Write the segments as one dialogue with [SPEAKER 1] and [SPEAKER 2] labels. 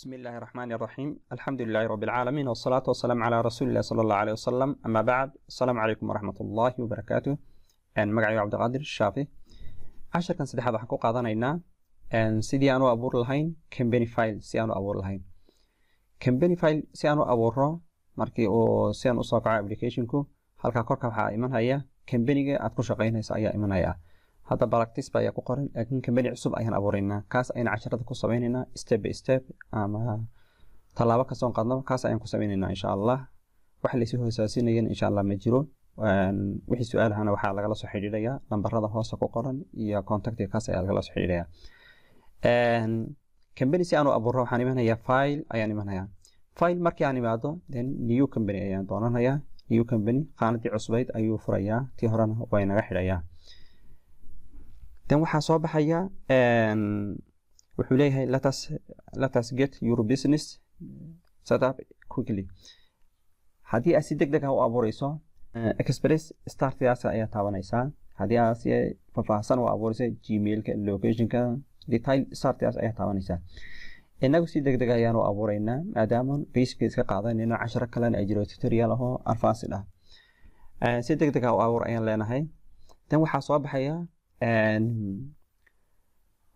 [SPEAKER 1] بسم الله الرحمن الرحيم، الحمد لله رب العالمين، والصلاة والسلام على رسول الله صلى الله عليه وسلم. أما بعد، السلام عليكم ورحمة الله وبركاته. Magacayga Cabdiqaadir Shaafi. Casharkan saddexaad waxaan ku qaadanaynaa sidii aan u abuuri lahayn company file. Si aan u abuuri lahayn company file, si aan u abuuro, markii uu si aan usoo kaco applicationku, halkaa korka waxaa imanaya companyga aad ku shaqaynayso ayaa imanaya. Hadda practice ba ayaa ku qoran, laakiin company cusub ayaan abuuraynaa. Kaas ayaan casharada ku samaynaynaa step by step, ama tallaabo kastoon qaadnaba kaas ayaan ku samaynaynaa, insha Allah. Wax laysi hoosaasinayana, insha Allah, ma jiro. Wixii su-aalahana waxaa lagala soo xidhiidhayaa lambarada hoosta ku qoran iyo contactiga, kaas ayaa lagala soo xidhiidhayaa. Company si aan u abuuro, waxaan imanayaa file ayaan imanayaa. File markii aan imaado, then new company ayaan doonanayaa. New company qaanadii cusbayd ayuu furayaa, tii horena waa inaga xidhayaa. Then waxaa soo baxaya, wuxuu leeyahay Let us get your business set up quickly." Haddii aad si deg deg ah u abuureyso, express startgaas ayaa taabanaysaa. Haddii aad si faahfaahsan u abuureyso, Gmailka, locationka, detail startgaas ayaa taabanaysaa. Inagu si deg deg ayaan u abuureynaa, maadaama basic iska qaadanayno, casharo kalena ay jiro tutorial ahoo advanced ah. Si deg deg ah u abuur ayaan leenahay. Then waxaa soo baxaya,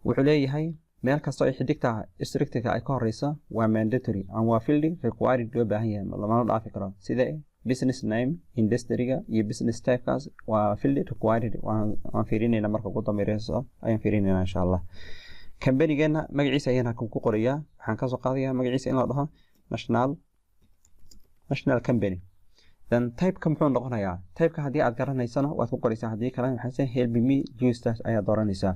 [SPEAKER 1] wuxuu leeyahay meel kastoo ay xidigta strictiga ay ka horeyso waa mandatory ama waa field required, loo baahan yahay, lamana dhaafi karo, sida business name, industryga iyo business typekaas waa field required. Waan fiirinayna marka ugu dambeyso ayaan fiirinayna, insha Allah. Companygeena magaciisa ayaan halkan ku qorayaa. Waxaan kasoo qaadayaa magaciisa in la dhaho National Company. Then typeka muxuu noqonayaa? Typeka haddii aad garanaysana waad ku qoraysaa, haddii kalena waxaa help me choose ayaa dooranaysaa.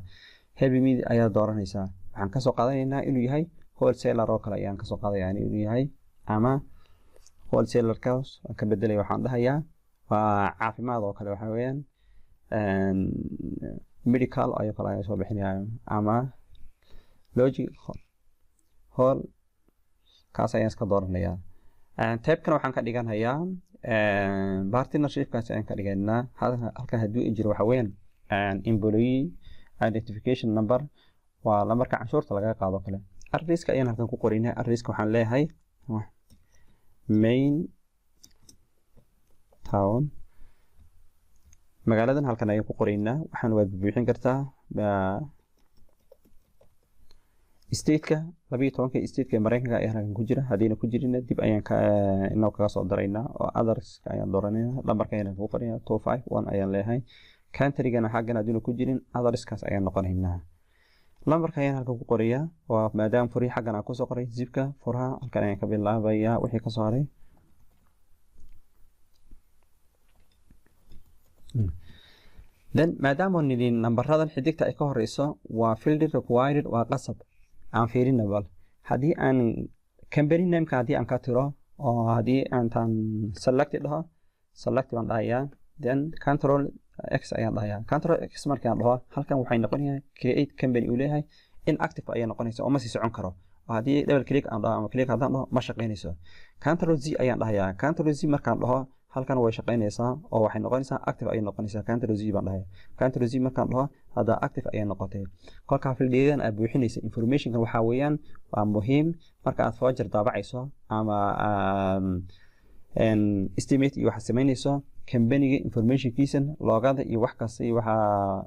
[SPEAKER 1] Help me ayaa dooranaysaa. Waxaan kasoo qaadanaynaa inuu yahay wholesaler oo kale ayaan kasoo qaadaya inuu yahay, ama wholesalerkaas waan ka bedelaya. Waxaan dhahayaa waa caafimaad oo kale, waxa weeyaan medical ayoo kale ayaan soo bixinaya, ama logic hall, kaas ayaan iska dooranayaa. Typekana waxaan ka dhiganayaa partnershipkaas ayaan ka dhigaynaa. Halkan hadduu jiro, waxa weeyaan employee identification number, waa lambarka canshuurta laga qaado kale. Addresska ayaan halkan ku qoraynaa. Addresska waxaan leeyahay main town, magaaladan halkan ayaan ku qoraynaa. Waxaan waad buuxin kartaa. Stateka, 12-ka stateka ee Mareykanka ayaa halkan ku jira. Haddiina ku jirina, dib ayaan ka inoo kaga soo daraynaa oo otherska ayaan dooranayna. Lambarka ayaan ku qoraynaa, 251 ayaan leeyahay. Countrygana xaggan haddiina ku jirin, otherskaas ayaan noqonaynaa. Lambarka ayaan halkan ku qorayaa, waa maadaama furihii xaggan aan kusoo qoray. Zipka, furaha halkan ayaan ka bilaabayaa, wixii kasoo haray. Then maadaama nidhi nambaradan xidigta ay ka horeyso waa field required, waa qasab, aan fiirina bal. Haddii aan company nameka haddii aan ka tiro oo haddii aantan select dhaho, select baan dhahayaa, then Control X ayaan dhahayaa. Control X markaan dhaho, halkan waxay noqonayaa create company uu leeyahay, inactive ayay noqonaysa oo ma sii socon karo. Oo haddii double click aan dhaho ama click haddaan dhaho, ma shaqaynayso. Control Z ayaan dhahayaa. Control Z markaan dhaho, halkan way shaqaynaysaa oo waxay noqonaysaa active ayay noqonaysaa. Control Z baan dhahay. Control Z markaan dhaho, hadda active ayay noqotay. Kolkaa fieldiyadan aad buuxinaysa informationkan waxaa weeyaan waa muhiim marka aad voucher daabacayso ama estimate iyo waxaad samaynayso. Companyga informationkiisan, logoda iyo wax kasta iyo waxaa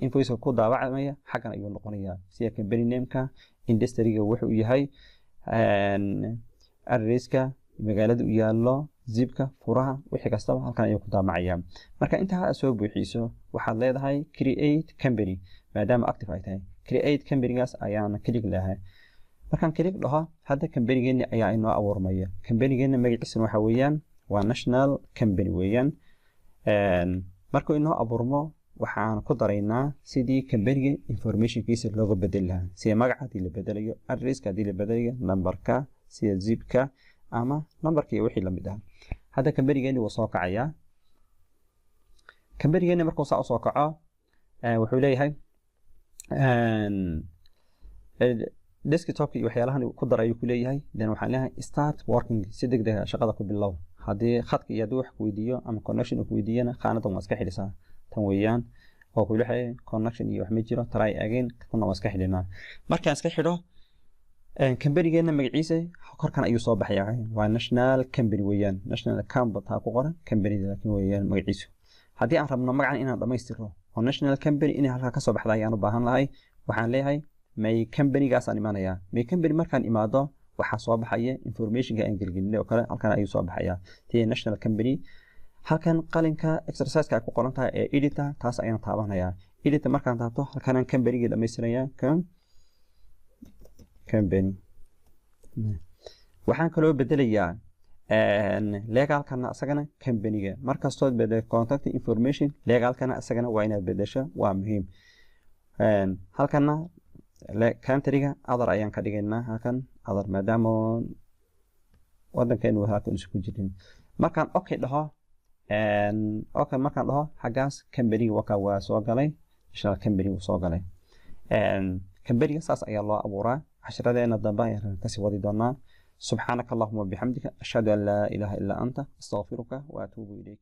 [SPEAKER 1] invoiceka ku daabacmaya xaggan ayuu noqonayaa, sida company nameka, industryga wuxuu yahay, addresska, magaalada u yaallo, zipka, furaha, wixii kastaba halkan ayuu ku daabacaya. Marka intaa aad soo buuxiso, waxaad leedahay create company. Maadaama active ay tahay, create companygaas ayaan click leeyahay. Markaan click dhaho, hadda companygeeni ayaa inoo abuurmaya. Companygeena magaciisana waxa weeyaan waa National Company weeyaan. Markuu inoo abuurmo, waxaan ku daraynaa sidii companyga informationkiisa looga bedeli lahaa, sida magaca haddii la bedelayo, addresska haddii la bedelayo, numberka, sida zipka ama numberka iyo wixii lamid ah. Hadda companygeeni wuu soo kacayaa. Companygeeni markuu saa usoo kaco, wuxuu leeyahay desktopka iyo waxyaalahan ku dar ayuu ku leeyahay. Then waxaan leeyahay start working, si deg deg ah shaqada ku bilow. Haddii khadka iyo haddii wax ku weydiiyo ama connection uu ku weydiiyana, khaanadan waa iska xidhisaa. Tan weeyaan oo ku leeyahay connection iyo wax ma jiro, try again. Tanna waa iska xidhinaa. Markaan iska xidho, Companygeena magaciisa korkan ayuu soo baxayaa, waa National Company weeyaan. National Company taa ku qoran companyda laakiin weeyaan magaciisu. Haddii aan rabno magacan inaan dhammaystiro oo National Company inay halkaa kasoo baxda ayaan u baahan lahay, waxaan leeyahay My Companygaasaan imanayaa. My Company markaan imaado, waxaa soo baxaya informationka aan gelgelinay oo kale, halkan ayuu soo baxayaa tii National Company. Halkan qalinka exerciseka ay ku qoran tahay ee editor, taas ayaan taabanayaa. Editor markaan taabto, halkanaan companygii dhammaystirayaa, company. Waxaan kaloo bedelayaa legalkana isagana companyga. Markastood bedel contact information, legalkana isagana waa inaad bedesho, waa muhiim. Halkana countryga other ayaan ka dhigaynaa, halkan other, maadaama wadankeenu halkan isku jirin. Markaan okay dhaho, okay markaan dhaho, xaggaas companyga waka waa soo galay, National Company wuu soo galay. Companyga saas ayaa loo abuuraa. Cashiradeena dambe ayaan kasii wadi doonaa. Subxaanaka allahuma wabixamdika, ashhadu an laa ilaaha illaa anta, astaqfiruka wa atuubu ilayk.